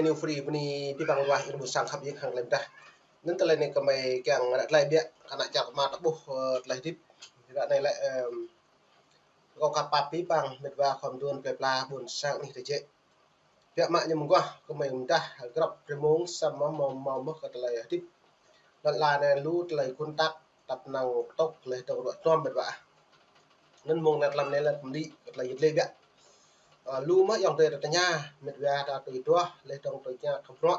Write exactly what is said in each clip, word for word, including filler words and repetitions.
New Free bơni pơpŭ ruah ƀing ƀôn sang khăp ƀing hăng lăm tah. Anŭn tơlơi anai kơmơi kiăng ră tơlơi biă kơ ană čar kơmơi ta ƀuh, ơ, tơlơi hơdip. Ră anai lĕ, ơ, kâo khăp pap pơpŭ mĕt wa khua mơduôn plơi pla ƀôn sang anih tơjĕ. Biă mă ñu mơguah kơmơi mơdah grăp rơmông samơ̆ mơ̆ mơ̆ mơ̆ kơ tơlơi hơdip. Lŏn ala anai lu tơlơi gun tăk tăp năng tŏk leh tŏng ruă tuăm mĕt wa. Anŭn mơ̆ng anai tlam anai lĕ pơmĭn kơ tơlơi yit lĕ biă. Ơ, lu mơ̆ ayŏng adơi ta tơña mĕt wa ta tui tuah leh tŏng tui tơña khăp ruă.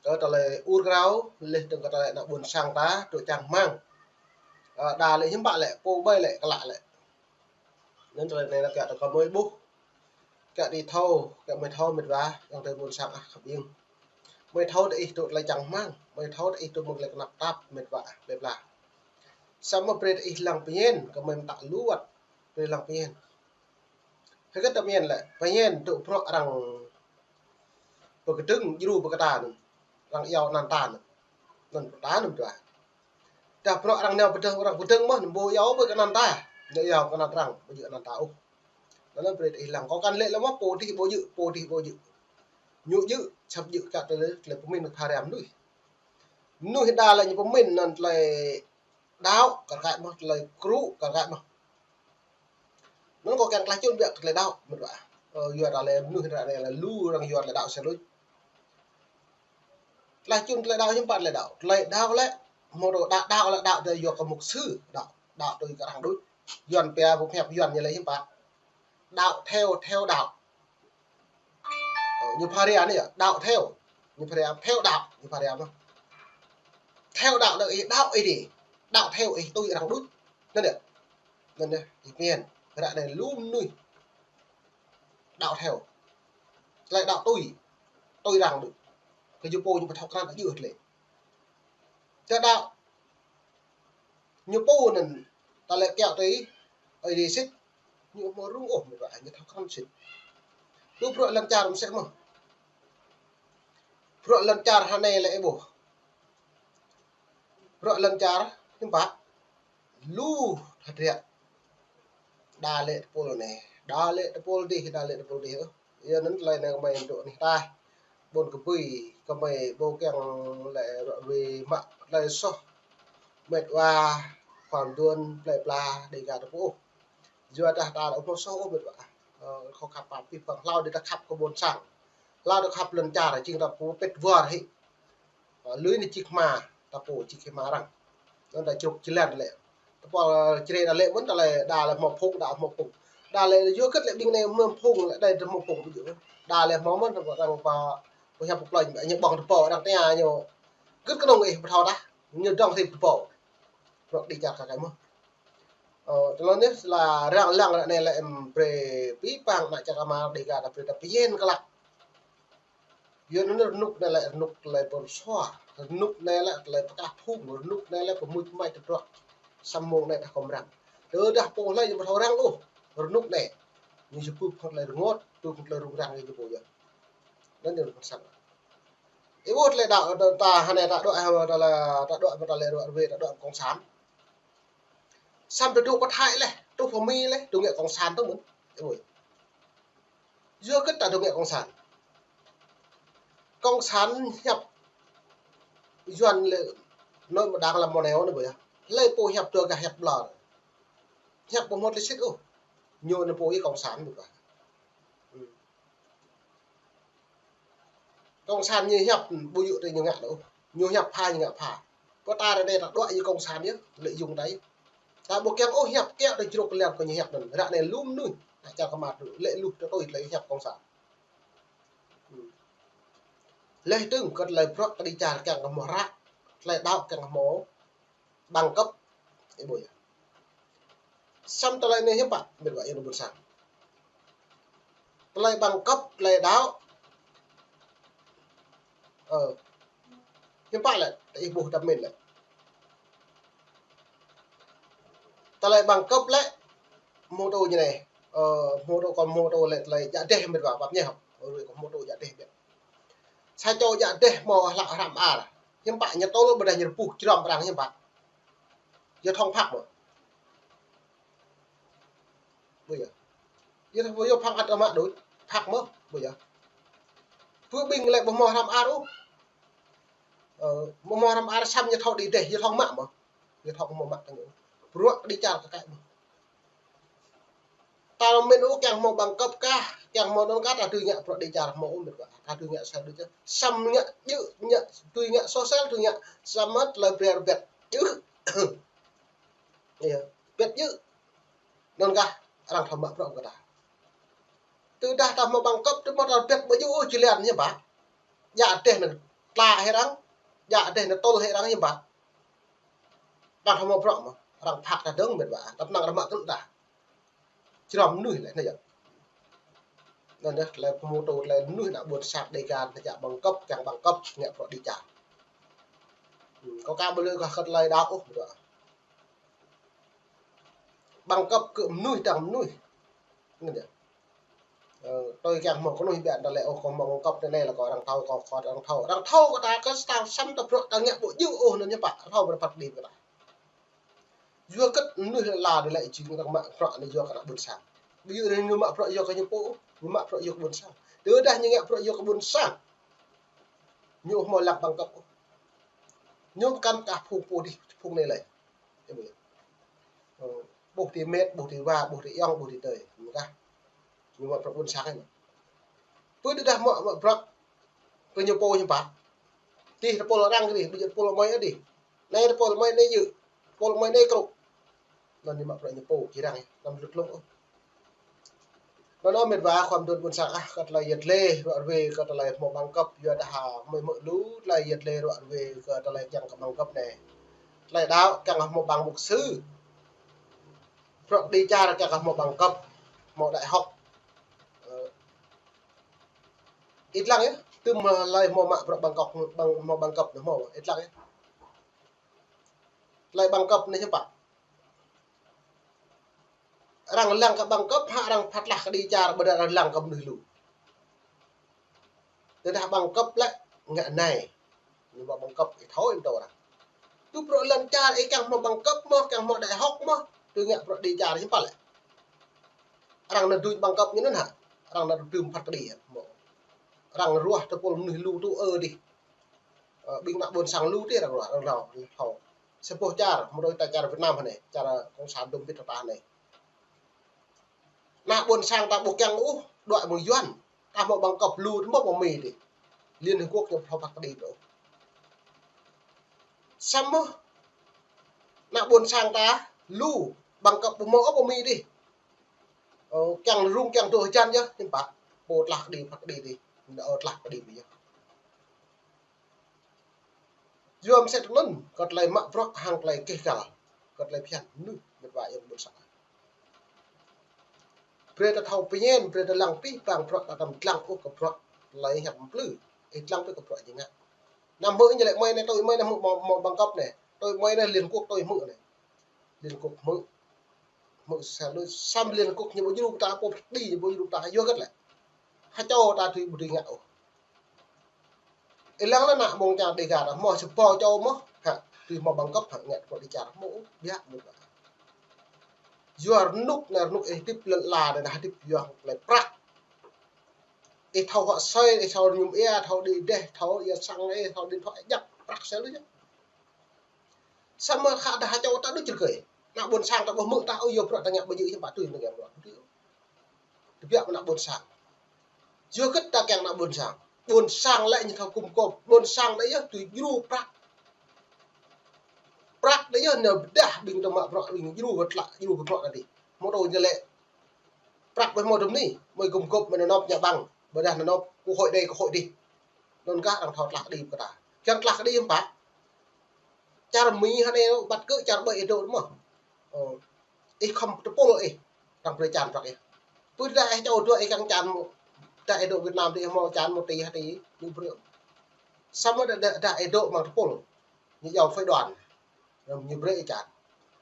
Kơ tơlơi ur krao leh tŏng kơ tơlơi ană ƀôn sang ta tui čang hmang. Ơ, đa lĕ hiư̆m pă lĕ, pô ƀai lĕ, klă lĕ. Anŭn tơlơi anai lĕ kiăng ta kơmơi ƀuh. Kiăng ta thâo, kiăng mơi thâo mĕt wa, ayŏng adơi ƀôn sang ah khăp ƀing. Mơi thâo tơ ih tŭ tơlơi čang hmang, mơi thâo tơ ih tŭ mơ̆ng tơlơi kơnăp tap mĕt wa, plơi pla. Samơ̆ brơi tơ ih lăng pơmĭn, kơmơi mơtă lu wơ̆t, brơi lăng pơmĭn. Hơget ta pơmĭn lĕ, pơmĭn tŭ bruă arăng pơkơdơ̆ng djru pơkơta anŭn, arăng iâu anăn ta anŭn. Anŭn pơkơta anŭn mĕt wa. Tơdah bruă arăng nao pơdơ̆ng, arăng pơdơ̆ng mơ̆n, ƀu iâu ƀu kơ anăn ta. Ñu iâu kơ anăn arăng, ƀu djơ̆ anăn ta ôh. Anŭn brơi tơ ih lăng, kâo kăn lĕ lăm mơ̆ pô dih ƀu djơ̆, pô dih ƀu djơ̆. Ñu djơ̆, čăp djơ̆ kơ tơlơi, tơlơi pơmĭn kơ phara mơnuih. Mơnuih đa lĕ ñu pơmĭn anŭn tơlơi đaŏ, kar kaĭ mơ̆, tơlơi krŭ, kar kaĭ mơ̆. Anŭn kâo kiăng tơlơi čun biă kơ tơlơi đaŏ, mĕt wa. Ơ, yua tơlơi mơnuih ră anai lĕ lu arăng yua tơlơi đaŏ sĭt luč. Tơlơi čun tơlơi đaŏ hiư̆m pă tơlơi đaŏ. Tơlơi đaŏ lĕ, mơ̆ đaŏ, đaŏ lĕ đaŏ tơlơi yua kơ mục sư, đaŏ, đaŏ tui kơ arăng đôč. Yuan pia pơhiăp Yuan ñu lĕ hiư̆m pă. Đaŏ theo, theo đạo. Ơ, ñu phara anai yơh, đaŏ theo. Ñu phara theo đạo, ñu phara mơ̆. Theo đạo là ih đaŏ ih dih. Đaŏ theo ih tui arăng đôč. Anŭn yơh. Anŭn yơh, ih pơmĭn. Ră anai lu mơnuih đaŏ theo. Tơlơi đaŏ tui. Tui arăng đôč. Kơ yua pô ñu ƀu thâo krăn djơ̆ tơlơi. Tơ đaŏ. Ñu pô anŭn, tơlơi kiaŏ tui, Ơi Adai sĭt, ñu ƀu rŭng ôh, mĕt wa, ñu thâo krăn sĭt. Lu bruă lŏn čar mơsĕ mơ̆n. Bruă lŏn čar hơnai lĕ ih ƀuh. Bruă lŏn čar, hiư̆m pă. Lu hơdră. Đa lĕ tơpul anai, đa lĕ tơpul dih, đa lĕ tơpul dih, ơ. Yua anŭn tơlơi anai kơmơi dŏ anih ta. Ƀôn kơbui kơmơi ƀu kiăng lĕ ruă ruê mă tơlơi soh. Mĕt wa khua mơduôn plơi pla Dêga ta pô. Yua dah ta lĕ ƀu soh ôh mĕt wa. Ơ, kâo khăp pap pơpŭ hlâo đĭ ta khăp kơ ƀôn sang. Hlâo đĭ khăp lŏn čar, jing ta pô pĭt war hĭ. Ơ, lui anai čih hma, ta pô čih hma arăng. Anŭn ta čruk čơlan lĕ. Tơpul čre đa lĕ mơ̆n, đa lĕ, đa lĕ hmâo phung, đa hmâo phung. Đa lĕ yua hơget lĕ ƀing anai hmâo phung, lĕ đa hmâo phung ƀu djơ̆. Đa lĕ hmâo mơ̆n, tơpul arăng pă, pơhiăp pơplơi, ñu ƀơ̆ng tơpul, arăng tơña ñu. Hơget kơnơ̆ng ih pơthâo tah, ñu dŏng hơdip tơpul. Bruă kơđi čar kơ kaĭ mơ̆n. Ơ, tơlơi anai lĕ arăng lăng ră anai lĕ em brơi pơpŭ ană čar kơmơi Dêga ta brơi ta pơmĭn kơ lăk. Yua anŭn rơnŭk anai lĕ rơnŭk tơlơi pơsua, rơnŭk anai lĕ tơlơi pơkah phung, rơnŭk anai lĕ pơmŭt mai tơdruă. Samơ̆ mơ̆ng anai ta khŏm răng. Tơdah pô hlơi ñu ƀu thâo răng ôh, rơnŭk anai. Ñu či pŭ phŏt tơlơi rơngot, pŭ phŏt tơlơi rŭng răng ñu pô yơh. Anŭn ñu pơsat. Ih ƀuh tơlơi đaŏ, ta hơnai ta đuaĭ, ta đuaĭ, ta lĕ ruă ruê, ta đuaĭ cộng sản. Samơ̆ ta dŏ pơ Thái lĕ, truh pơ Mi lĕ, tơngia cộng sản tŭ mơ̆n. Ih ƀuh. Yua hơget ta tơngia cộng sản. Cộng sản hiăp Yuan lĕ, anŭn mơ̆ đang lăm mơ̆ neo anŭn ƀu yơh. Hlơi pô hiăp tơ gah hiăp ƀlŏr. Hiăp ƀu hmâo tơlơi sĭt ôh. Ñu anŭn pô ih cộng sản ƀu yơh. Cộng sản ñu hiăp ƀu djơ̆ tơ ñu ngă ôh. Ñu hiăp pha ñu ngă pha. Pơ ta ră anai ta đuaĭ yua cộng sản yơh, lợi dụng ta yơh. Ta ƀu kiăng ôh hiăp kiaŏ tơ jruk kơliăng kơ ñu hiăp anŭn. Ră anai lu mơnuih, ta čar kơmơi lĕ lu tơ tui tơlơi hiăp cộng sản. Leh tơ̆ng kơ tơlơi bruă kơđi čar kiăng kơ hmâo răk, tơlơi đaŏ kiăng kơ hmâo bằng cấp, ih ƀuh yơh. Samơ̆ tơlơi anai hiư̆m pă, mĕt wa ih ƀôn sang. Tơlơi bằng cấp, tơlơi đaŏ. Ơ, hiư̆m pă lĕ, ta ih ƀuh ta pơmĭn lĕ. Tơlơi bằng cấp lĕ, mô tô ñu anai. Ơ, mô tô kơ mô tô lĕ tơlơi djă dêh mĕt wa, pap ñe hŏ. Ơ, kơ mô tô djă dêh biă. Sa čô djă dêh hmâo hlăk hrăm ar. Hiư̆m pă ñu tơl ƀôdah ñu rơpuh črŏm arăng hiư̆m pă. Yua thŏng phak mơ̆. Ƀu yơh. Yua thŏng, yua phak ăt ama đôč. Phak mơ̆. Ƀu yơh. Pơ ƀing lĕ ƀu hmâo hrăm ar ôh. Ơ, ƀu hmâo hrăm ar săm ñu thâo đĭ dêh, ñu thâo mă mơ̆. Ñu thâo hmâo mă kơ ñu. Bruă kơđi čar kơ kăi mơ̆. Ta mĭn ôh kiăng hmâo bằng cấp kah, kiăng hmâo anŭn kah, ta tui ngă bruă kơđi čar hmâo ôh mĭt wa. Ta tui ngă sel đôč. Săm ngă djơ̆, ngă tui ngă sosel, tui ngă samơ̆ tơlơi brơi rơbet djơ̆. Yơh, rơbet djơ̆. Anŭn kah arăng thâo mă bruă kơ ta. Tơdah ta hmâo bằng cấp, tơdah ta rơbet ƀu djơ̆ ôh, či lĕ ñu ba. Djă dêh anŭn tla hĭ arăng, djă dêh anŭn tơl hĭ arăng ñu ba. Arăng thâo mă bruă mơ̆, arăng phak ta dơ̆ng mĭt wa, tơpă năng arăng mă kơnŭk ta. Črăm mơnuih lĕ anai yơh. Anŭn yơh, tơlơi pơhmutu tơlơi mơnuih ană ƀôn sang Dêga, ta djă bằng cấp, kiăng bằng cấp, ngă bruă kơđi čar. Hmm, kâo ka ƀu lĕ kơ tơlơi đaŏ ôh mĭt wa. Bằng cấp kơ mơnuih, tăng mơnuih. Anŭn yơh. Ơ, tui kiăng hmâo kơnuih biă ta lĕ, ôh, kâo hmâo bằng cấp anai anai lĕ kâo arăng thâo, kâo, kâo arăng thâo. Arăng thâo kơ ta, ta săm ta bruă ta ngă ƀu djơ̆ ôh anŭn ñu pă, arăng thâo ƀu phat kơđi kơ ta. Yua kơ mơnuih lĕ la đơ lĕ jing arăng mă bruă anai yua kơ ană ƀôn sang. Ƀu djơ̆ ñu mă bruă yua kơ ñu pô, ñu mă bruă yua kơ ƀôn sang. Tơdah ñu ngă bruă yua kơ ƀôn sang, ñu ƀu hmâo lăng bằng cấp ôh. Ñu kăn kah phung pô dih, phung anai lĕ. Ơ, ƀuh ti met, ƀuh ti wa, ƀuh ti ayŏng, ƀuh ti adơi. Ñu kah. Ñu mă bruă ƀôn sang anai. Pơ tơdah mă, mă bruă kơ ñu pô ñu pă. Dih tơpul arăng dih, ƀu djơ̆ tơpul amai dih. Anai tơpul amai anai djơ̆, tơpul amai anai krŭ. Anŭn ñu mă bruă ñu pô, či arăng, anăm lŭt lông ôh. Anŭn mĭt wa khua mơdŭn ƀôn sang ah, kơ tơlơi yăt lĕ, ruă ruê, kơ tơlơi hmâo bằng cấp, yua dah hmâo mơ̆ lu, tơlơi yăt lĕ, ruă ruê, kơ tơlơi kiăng kơ bằng cấp anai. Tơlơi đaŏ, kiăng hmâo bằng mục sư. Bruă kơđi čar, kiăng hmâo bằng cấp, hmâo đại học. Ơ, ih lăng yơh, tơm tơlơi hmâo mă bruă bằng cấp, bằng, hmâo bằng cấp anai hmâo, ih lăng yơh. Tơlơi bằng cấp anai hiư̆m pă. Arăng lăng kơ bằng cấp, hă arăng phat tlah kơđi čar, ƀôdah arăng lăng kơ mơnuih lu. Tơdah bằng cấp lĕ ngă anai. Ñu mă bằng cấp ih thâo ih pơtô arăng. Tui bruă lŏn čar ih kiăng hmâo bằng cấp mơ̆, kiăng hmâo đại học mơ̆, tui ngă bruă kơđi čar hiư̆m pă lĕ. Arăng anŭn dưi bằng cấp ñu anŭn hă. Arăng anŭn dưi phat kơđi hă. Arăng ruah tơpul mơnuih lu tŭ ơ dih. Ơ, ƀing ană ƀôn sang lu dih arăng ruah, arăng ruah, arăng thâo. Sa boh čar, mơ̆ đôč ta čar Việt Nam anai, čar cộng sản dŏm bit ta anai. Ană ƀôn sang ta ƀu kiăng ôh, đuaĭ mơ̆ng Yuan, ta hmâo bằng cấp lu tơmơ̆ mơ̆ng Mi dih. Liên Hợp Quốc ñu ƀu thâo phat kơđi ôh. Samơ̆ ană ƀôn sang ta lu, bằng cấp ƀu hmâo ôh mơ̆ng Mi dih. Ơ, kiăng rŭng kiăng dŏ hơjan yơh, hiư̆m pă, pô tlah kơđi phat kơđi dih, ơ, tlah kơđi dih yơh. Yua mơsĕ tui anŭn, kơ tơlơi mă bruă hăng tơlơi keh găl, kơ tơlơi phiăn mơnuih mĭt wa ayŏng ƀôn sang. Brơi ta thâo pơñen, brơi ta lăng pih pang bruă ta tăm lăng ôh kơ bruă tơlơi hiăp plư. Ih lăng pih kơ bruă ñu ngă. Anăm hmư̆ ñu lĕ amai anai, tui amai anai hmư̆ mơ̆, mơ̆ bằng cấp anai. Tui amai anai Liên Quốc tui hmư̆ anai. Liên Quốc hmư̆. Hmư̆ sa lu săm Liên Quốc ñu ƀu djru ta, pô pơtĭ ñu ƀu djru ta, yua hơget lĕ. Hơčâo ta tui ƀu dưi ngă ôh. Ih lăng lĕ ană ƀôn sang Dêga ta hmâo sa boh čô mơ̆, hă, tui hmâo bằng cấp hă, ngă bruă kơđi čar hmâo ôh, biă mơ̆n. Yua rơnŭk anai rơnŭk ih hơdip lŏn ala anai hơdip yua hăng tơlơi prăk. Ih thâo huă soi, ih thâo mơñum ia, thâo đĭ dêh, thâo ia sang, ih thâo điện thoại jăk, prăk sel lu jăk. Samơ̆ khă dah hơčâo ta đôč rơgơi. Ană ƀôn sang ta ƀu hmư̆ ta ôh, yua bruă ta ngă ƀu djơ̆, hiư̆m pă tui anŭn kiăng bruă. Tơbiă mơ̆ng ană ƀôn sang. Yua hơget ta kiăng ană ƀôn sang. Ƀôn sang lĕ ñu thâo gum gôp. Ƀôn sang anai yơh tui djru prăk. Prăk anai yơh ñu pơdah ƀing ta mă bruă, ƀing djru pơtlă, djru pơtlă anai dih. Mơ̆ tui ñu lĕ prăk ƀu hmâo tơm ni, mơi gum gôp mơi nơnop ñu ƀăng. Ƀôdah nơnop kơ hội anai kơ hội dih. Anŭn kah arăng thâo tlah kơđi kơ ta. Kiăng tlah kơđi hiư̆m pă. Čar Mi hă anai, băt kơ čar ƀơi Êđô mơ̆. Ơ, ih khŏm tơpul ih, arăng brơi čan prăk ih. Pơ dah ih čô dua ih kiăng čan mơ̆, dah ih dŏ Việt Nam dih hmâo čan mơ̆ ti hă ti, ñu brơi. Samơ̆ dah, dah, dah ih dŏ mơ̆ng tơpul, ñu iâu phái đoàn, ñu brơi ih čan.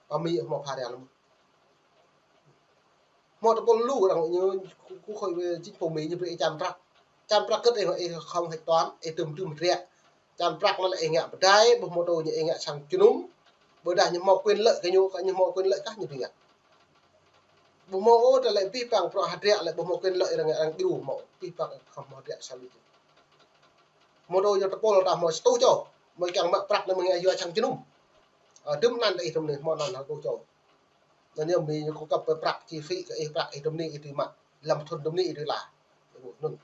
Pơ Mi hmâo phái đoàn mơ̆. Hmâo tơpul lu arăng ñu, khối, khối chính phủ Mi ñu brơi čan prăk. Čan prăk hơget ih, ih khŏm hơ̆k toán, ih tơm tơm rĕ. Čan prăk anŭn lĕ ih ngă pơdai, ƀu hmâo tui ñu ih ngă sang jơnum. Ƀôdah ñu hmâo quyền lợi kơ ñu, kơ ñu hmâo quyền lợi kah ñu pơngă. Ƀu hmâo ôh, tơlơi pih pang bruă hơdră lĕ ƀu hmâo quyền lợi arăng, arăng djru hmâo. Pih pang khŏm hơdră sa lu jơ̆. Mơ̆ tơ yua tơpul ta mơ̆ satu čô. Mơ̆ kiăng mă prăk anai mơ̆ ngă yua sang jơnum. Ơ, dŭm anăn ta ih tơm anai mơ̆ anăn hơtu čô. Anŭn yơh Mi ñu cung cấp prăk chi phí kơ ih, prăk ih tơm anai ih tui mă. Lăm thun tơm anai ih tui la. Anŭn.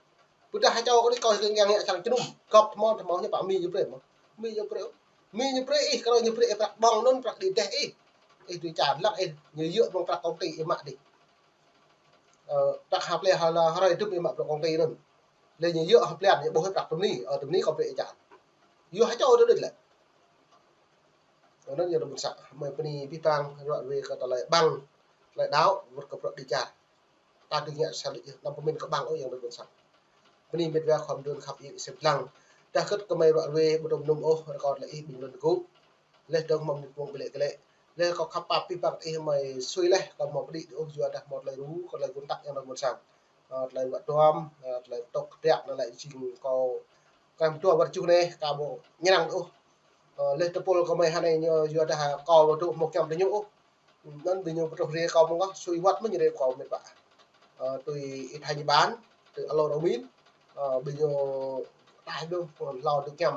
Ƀôdah hơčâo kơ anai kâo kiăng ngă sang jơnum. Gŏp tơmơ̆ tơmơ̆ ñu pă Mi ñu brơi mơ̆. Mi ñu brơi. Mi ñu brơi ih, kơ ñu brơi ih prăk ƀơ̆ng anŭn prăk đĭ đeh ih. Ih tui čar lăng ih, ñu yua ƀơ̆ng prăk công ty ih mă đĭ. Ơ, prăk ha plei ha la hrơi dŭm ih mă prăk công ty anŭn. Lĕ ñu yua ha plei ñu ƀuh prăk tơm anai, ơ, tơm anai kâo brơi ih čar. Yua hơčâo tơ đôč lĕ. Anŭn yơh rơmut sa, mơi bơni abih bang, ră ruai kơ tơlơi ƀơ̆ng, tơlơi đaŏ, wơ̆t kơ prăk đĭ čar. Ta tui ngă sa lĕ yơh, anăm pơmĭn kơ ƀơ̆ng ôh yang rơmut sa. Bơni mĕt wa khŏm dŏ khăp ih sĭt lăng. Dah kơ̆t kơ mơi ră ruai, ƀu tŭ mơnŭm ôh, rơkâo tơlơi ih ƀing lŏn tơgŭ. Leh dơ̆ng mơ̆ng mơnit mơ̆ng ƀlĕ kơ lĕ. Leh kâo khăp pap abih bang ih mơi sui leh, kâo mơ̆ pơđĭ ôh yua dah mơ̆ tơlơi rŭ, kơ tơlơi kơnăk yang rơmut sa. Ơ, tơlơi wă duam, ơ, tơlơi tŏk kơdrăk anai lĕ jing kâo kăm dua wơ̆t juh anai, kâo ƀu ñrăng ôh. Ơ, leh tơpul kơ mơi hơnai ñu yua dah kâo ƀu dŏ mơ̆ kiăng tơ ñu ôh. Anŭn ƀing ñu pơtruh rai kâo mơ̆ng kâo, sui wơ̆t mơ̆ ñu rai kâo mĕt wa. Ơ, tui ih Thanh Nhật Bản, tui alo rơmin, ơ, ƀing ñu taih ƀing hlâo tui kiăng.